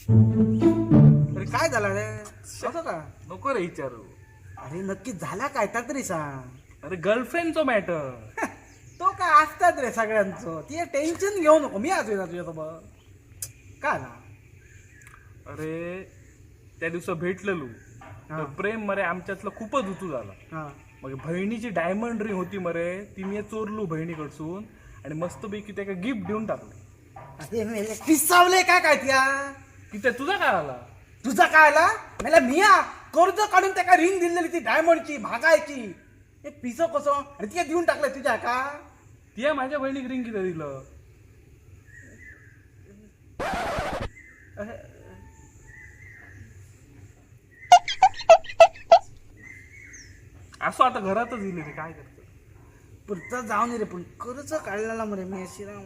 अरे काय झालं रे, असं का? नको रे विचारू. अरे नक्की झाला काय तर तरी सांग. अरे गर्लफ्रेंडचो मॅटर. तो काय असतात रे सगळ्यांचं, ती टेन्शन घेऊ नको, मी अजून ना तुझ्यासोबत. काय ना. अरे त्या दिवसा भेटलेलो तर प्रेम मरे आमच्यातलं खूपच उतू झाला. हा. मग बहिणीची डायमंड रिंग होती मरे, ती मी चोरलू बहिणीकडसून आणि मस्तपैकी त्याका गिफ्ट देऊन टाकलं. अरे मेले पिसावले काय काय त्या. की तुझा काय आला? तुझा काय आला? मला मिया कर्ज काढून त्याका रिंग दिलेली ती डायमंडची भागायची, हे पिसो कसं आणि तिला देऊन टाकलं तुझ्या का? तिया माझ्या बहिणीक रिंग किती दिलं? असं आता घरातच दिली रे, काय करतो. पुरता जाऊन रे, पण कर्ज काढलेला मरे मी अशी राम.